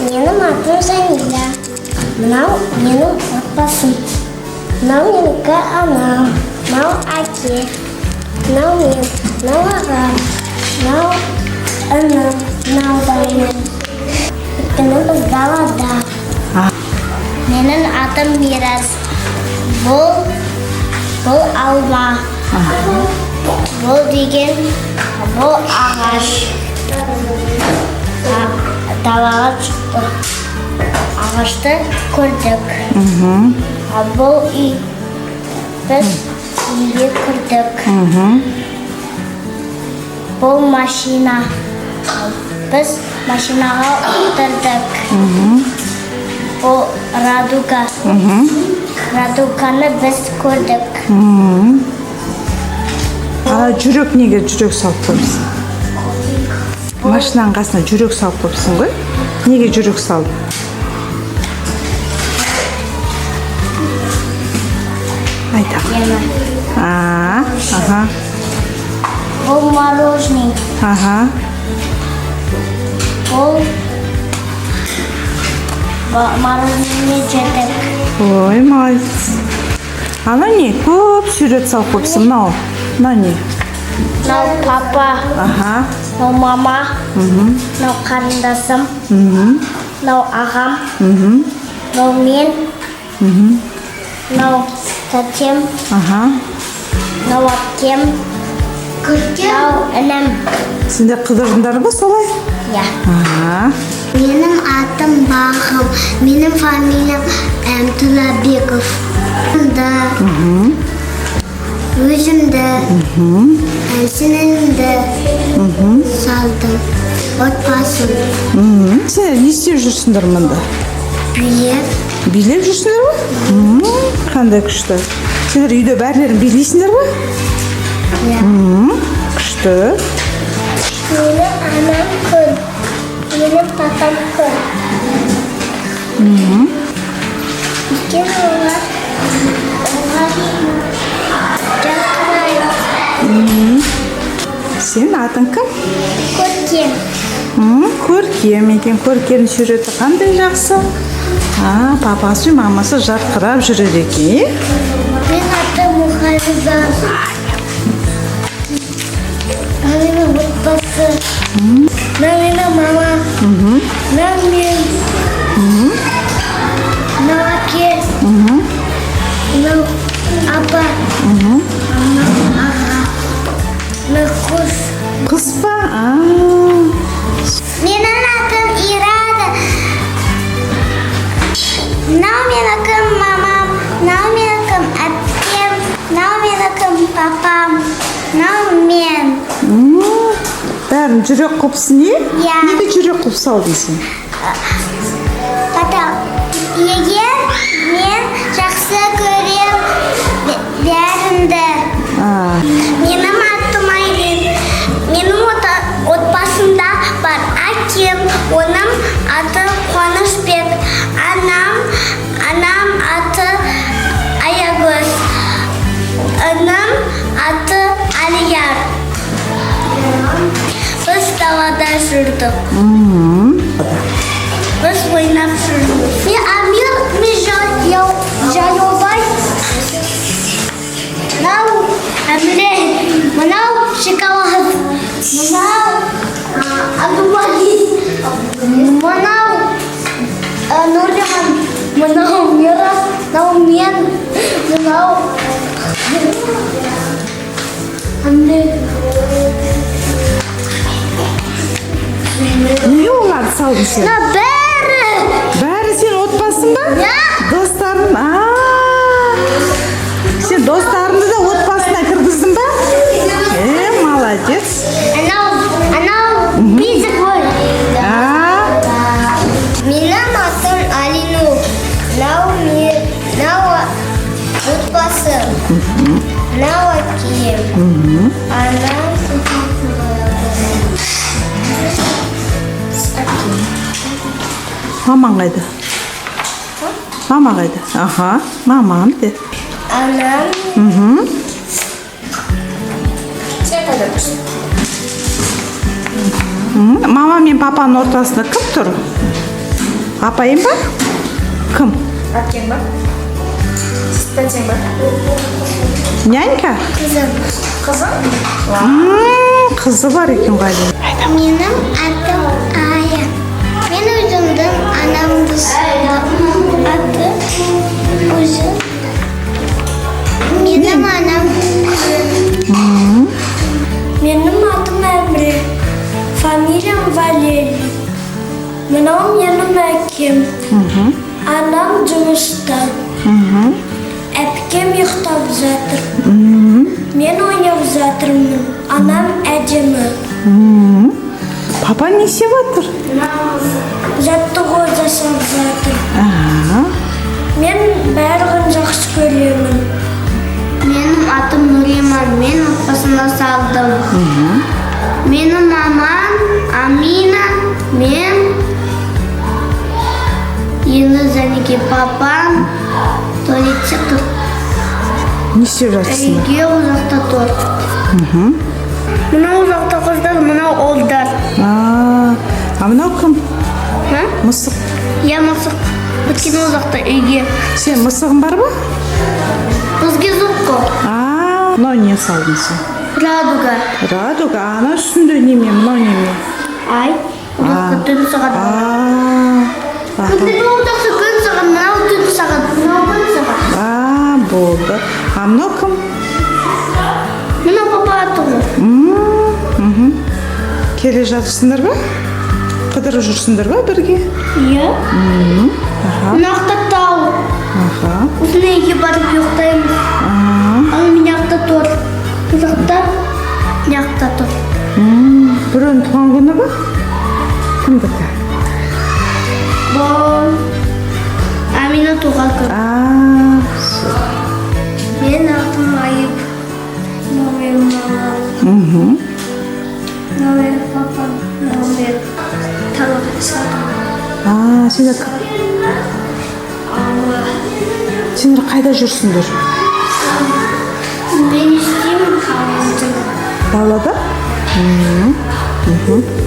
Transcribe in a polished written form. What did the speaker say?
Менің атым Жанила. Мынау менің отбасым. Мынау менікі анам. Мынау әке. Мынау мен. Мынау ағам. Мынау інім. Мынау да інім. Өйткені біз далада. Менің атым Мирас. Бұл алма. Бұл деген бұл ағаш. Далаға шықтық. Ағашты көрдік. А бұл үй. Біз үйге кірдік. Бұл машина. Біз машинаға отырдық. Бұл радуга. Радуганы біз көрдік. А жүрек, неге жүрек салып қойыпсың? Машинаның қасына жүрек салып қойыпсың ғой. Неге жүрек салдың? Айта. Әдемі. А, аха. Бұл мороженое. Бұл мороженое жедік. Ой, молодец. Ана не? Көп сурет салып қойыпсың. Мынау. Мынау не? Мынау папа. Мынау мама. Мынау қарындасым. Мынау ағам. Мынау мен. Мынау тәтем. Мынау әпкем. Мынау інім. Сендер қыдырдыңдар ма солай? Иә. Менің атым Бағым. Менің фамилиям Тулабеков. Өзімді, сіңілімді салдым. Отбасым. Сендер не істеп жүрсіңдер мында? Билеп. Билеп жүрсіңдер ма? Қандай күшті. Сендер үйде бәрілерін билейсіңдер ма? Иә. Күшті. Менің анам Күн. Менің папам Күн. Өйткені олар жарқырайды. Сенің атың кім? Көркем. Көркем екен. Көркемнің суреті қандай жақсы. А, папасы мен мамасы жарқырап жүреді екен. Менің атым Мұхамеджан. Менің отбасы. Мынау мама. Мынау мен. Мынау әке. Мынау апа. Мынау аға. Мынау құс. Құс па? А. Менің атым Ирада. Мынау менікі мамам, мынау менікі әпкем, мынау менікі папам, мынау мен. Бәрін жүрек қылыпсың, не? Иә. Неге жүрек қылып салдың сен? Пата, егер мен жақсы көрем бәрінді. Менің атым Айрин. Менің отбасымда бар әкем, оның аты Қуанышбек. Анам аты Аягөз. Інім аты Алияр. Біз далада жүрдік. Біз ойнап жүрдік. Мен Амир, мен Жаяубай. Мынау Әміре, мынау шоколад, мынау Абдумалик, мынау Нұржан, мынау Мирас, мынау мен, мынау Әміре. Неге оларды салдың сен? Мына бәрі. Бәрі сенің отбасың ба? Иә. Достарың. А. Сен достарыңды да отбасына кіргіздің ба? Молодец. Анау бесік қой. А. Менің атым Алинур. Мынау мен, мынау отбасым. Мынау әкем. Анам. Мамаң қайда? Мама қайда? Аха, мамам де. Анам. Мама мен папаның ортасында кім тұр? Апайың ба? Кім? Әпкең ба? Тәтең ба? Нянька? Қызым. Қызың? Қызы бар екен ғой Алина. Менің атым Ая. Мен өзімдің анамды сүйемін. Аты өзі. Менің анам Күн. Менің атым Әмре. Фамилиям Валерий. Мынау менің әкем. Анам жұмыста. Әпкем ұйықтап жатыр. Мен ойнап жатырмын. Анам әдемі. Папа не істеп жатыр? Жаттығу жасап жатыр. А, Мен барлығын жақсы көремін. Менің атым Нұриман. Мен отбасында салдым. Менің мамам Амина. Мен енді және папам туалетте тұр. Не істеп жатсыңдар? Үйге ол жақта тұр. Мынау жақта қыздар, мынау ұлдар. А, мынау кім? Ха? Мысық. Я мысық. Өйткені ол жақта үйге. Сен мысығың бар ма? Бізге жоқ қой. А, мынау не салдың сен? Радуга. Радуга. А, ана үстінде неме? Мынау неме? Ай. Ол жақта түн сағат. А, аха. Өйткені ол жақта күн сағат, мынау түн сағат, мынау күн сағат. А, болды. А мынау кім? Мынау папа аты ғой. Келе жатырсыңдар ба? Қыдырып жүрсіңдер ба бірге? Иә. Мына жақта тау. Осыны үйге барып ұйықтаймыз. Ал мына жақта тұр. Бұл жақта, мына жақта тұр. Біреуінің туған күні ба? Кімдікі? Бұл Амина туған күн. А, всё. Менің атым Айып. Мынау менің мамам. Мынау менің папам. Мынау менің тамақ жасадым. А, сендер сендер қайда жүрсіңдер? Мен істеймін. Далада? Мхм.